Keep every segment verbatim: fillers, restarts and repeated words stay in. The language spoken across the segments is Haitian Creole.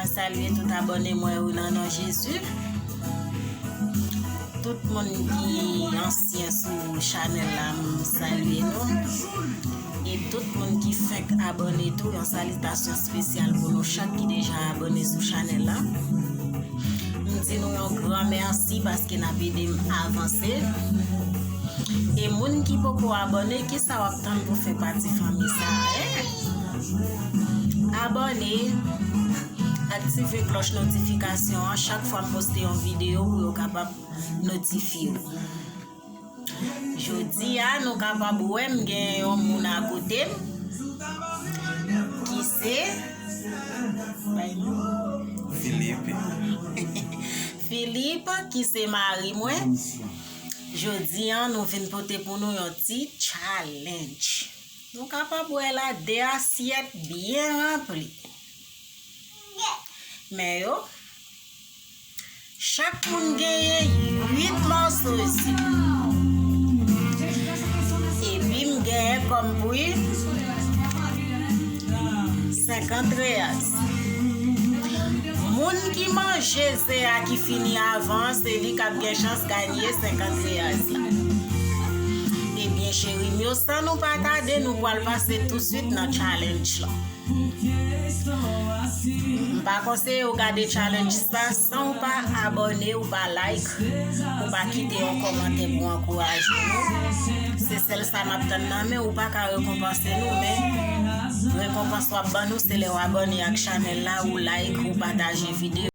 Salye tout abòne mwen yo nan non Jezi. Tout moun ki ansyen sou chanèl la, m salye nou. E tout moun ki fenk abòne tou, yon salitasyon espesyal pou nou chak ki deja abòne sou chanèl la. M di nou yon gran mèsi paske n ap ede m avanse. E moun ki poko abòne, kisa w ap tann pou fè pati fanmi sa a, en? Abòne, aktive klòch notifikasyon an chak fwa m poste yon videyo pou yo kapab notifye w. Jodi a, nou kapab wè m gen yon moun akote m ki se Philippe. Philippe, ki se mari mwen. Jodi a, nou vin pote pou nou yon ti challenge. Nou kapab wè la, de asyèt byen ranpli. Men yo, chak moun genyen uit mòso isi. Epi m genyen kòm pri senkant reyaz. Moun ki manje ze a ki fini avan, se li k ap gen chans ganye senkant reyaz la. Ebyen, cheri m yo, san nou pa tade, nou pral pase tousuit nan challenge lan. M pa konseye w gade challenge sa san w pa abòne, w pa like, w pa kite yon kòmantè pou ankouraje nou. Se sèl sa n ap tann nan men w, ou pa ka rekonpanse nou, men rekonpans w ap ban nou se lè w abòne ak chanèl la, ou like, ou pataje videyo.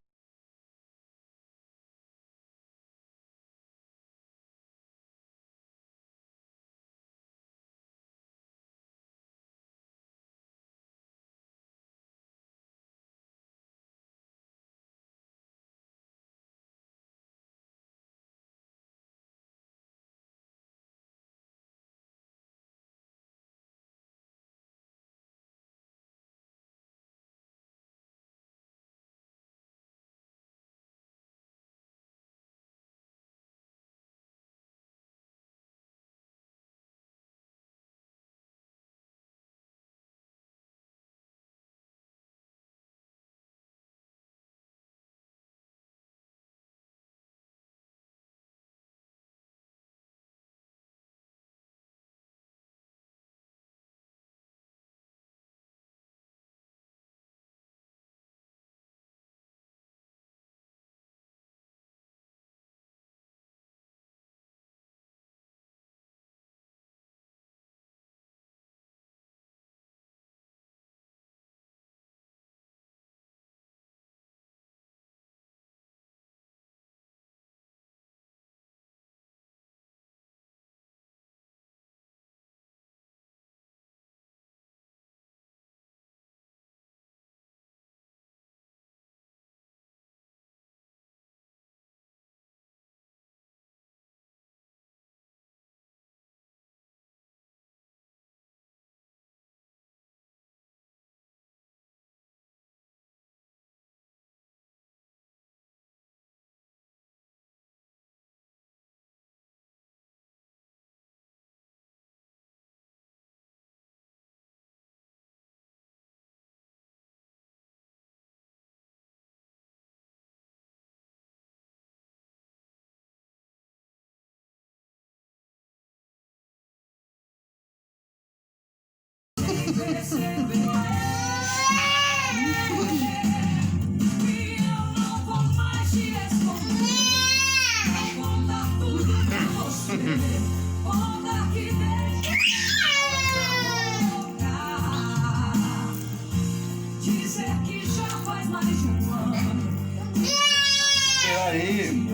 Peraí.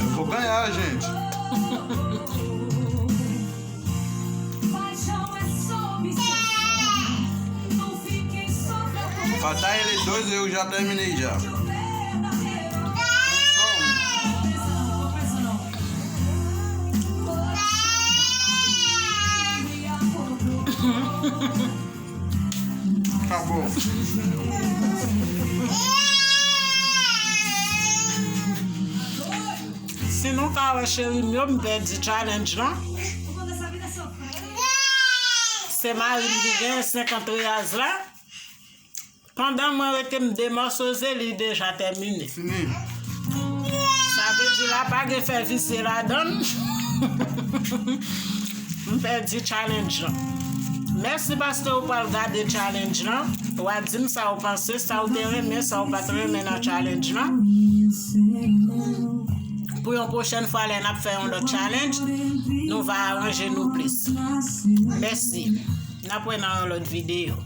Eu vou ganhar, gente. Falta ele dois, eu já terminei já. Só um. Acabou. Ou ka wè cheri m yo, m pèdi challenge lan. Se mari m ki genyen senkant reyaz la. Pandan mwen rete m demòsoze, li deja tèmine. Sa vle di la pa gen fè visye ladann. M pèdi challenge lan. Mèsi paske ou pral gade challenge lan. W a di m sa ou panse, sa ou te renmen, sa ou pa t renmen nan challenge lan. Pou yon pwochèn fwa lè n ap fè yon lòt challenge, nou va aranje nou plis. Mèsi. N ap wè nan yon lòt videyo.